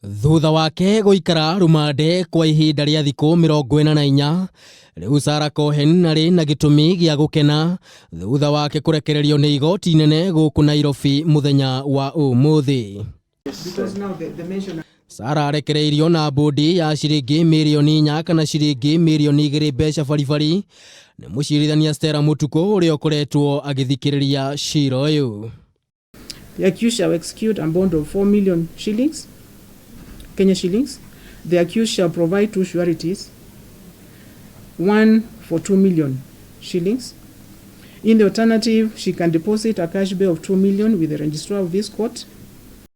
Thutha wake gũikara rũmande kwa ihinda rĩa thikũ 44, rĩu Sarah Cohen arĩ na gĩtũmi gĩa gũkena thutha wake kũrekererio nĩ igoti inene gũkũ Nairobi mũthenya wa ũmũthĩ. Sarah arekereirio na mbũndi ya ciringi mirioni 4 kana ciringi mirioni 2 mbeca baribari nĩ mũcirithania Stella Mutuku ũrĩa ũkoretwo agĩthikĩrĩria cira ũyũ. The accused shall execute a bond of 4 million shillings, Kenya shillings. The accused shall provide two sureties, one for 2 million shillings. In the alternative, she can deposit a cash bail of 2 million with the registrar of this court.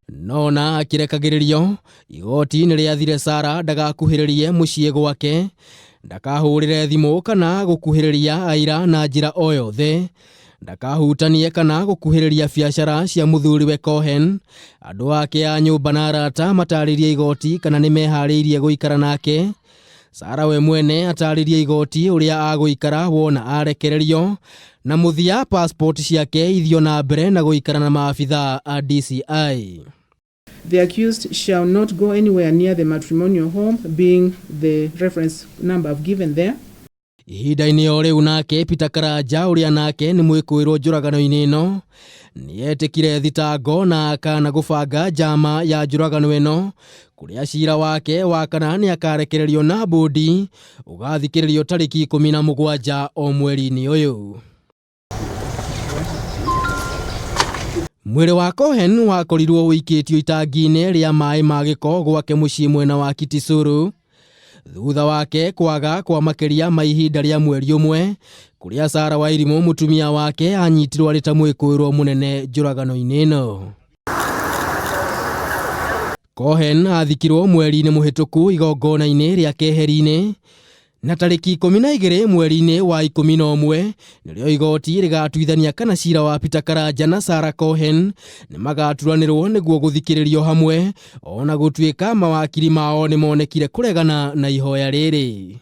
Nona akĩrekagĩrĩrio igoti nĩ rĩathire Sarah ndagakuhĩrĩrie mũciĩ gwake, ndakahũrĩre thimũ kana gũkuhĩrĩria aira na njĩra o yothe, ndakahutanie kana gũkuhĩrĩria biacara cia mũthuriwe Cohen. Andũ ake a nyũmba na arata matarĩrie igoti kana nĩ meharĩirie gũikara nake. Sarah we mwene atarĩrie igoti ũrĩa agũikara wona arekererio, na mũthia passport ciake ithio na mbere na gũikara na maabitha a DCI. The accused shall not go anywhere near the matrimonial home, being the reference number I've given there. Ihinda-inĩ o rĩu nake Peter Karanja ũrĩa nake nĩ mwĩkũĩrwo njũragano-inĩ ĩno nĩetĩkire thitango na akana gũbanga njama ya njũragano ĩno, kũrĩa cira wake wa kana nĩ akarekererio na mbũndi ũgathikĩrĩrio tarĩki 17 o mweri-inĩ ũyũ. Mwĩrĩ wa Cohen wakorirwo ũikĩtio itangi-inĩ rĩa maĩ ma gĩko gwake mũciĩ mwena wa Kitisuru thutha wake kwaga kwa makĩria ma ihinda rĩa mweri ũmwe, kũrĩa Sarah Wairimũ mũtumia wake anyitirwo arĩ ta mwĩkũĩrwo mũnene njũragano-inĩ ĩno. Cohen athikirwo mweri-inĩ mũhĩtũku igongona-inĩ rĩa keheri-inĩ, na tarĩki 12 mweri-inĩ wa 11 nĩrĩo igoti rĩgatuithania kana cira wa Peter Karanja na Sarah Cohen nĩ magaturanĩrwo nĩguo gũthikĩrĩrio hamwe, ona gũtuĩka mawakiri mao nĩ monekire kũregana na ihoya rĩrĩ.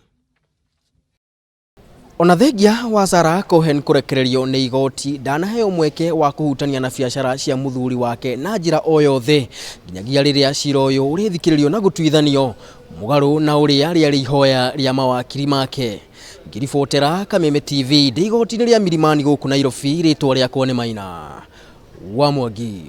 Ona thengia wa Sarah Cohen kũrekererio nĩ igoti, ndanaheo mweke wa kũhutania na biacara cia mũthuri wake na njĩra o yothe nginyagia rĩrĩa cira ũyũ ũrĩthikĩrĩrio na gũtuithanio mũgarũ na ũrĩa rĩarĩ ihoya rĩa mawakiri make. Ngĩribotera Kameme TV ndĩ igoti-inĩ rĩa Milimani gũkũ Nairobi, rĩtwa rĩakwa nĩ Maina wa Mwangi.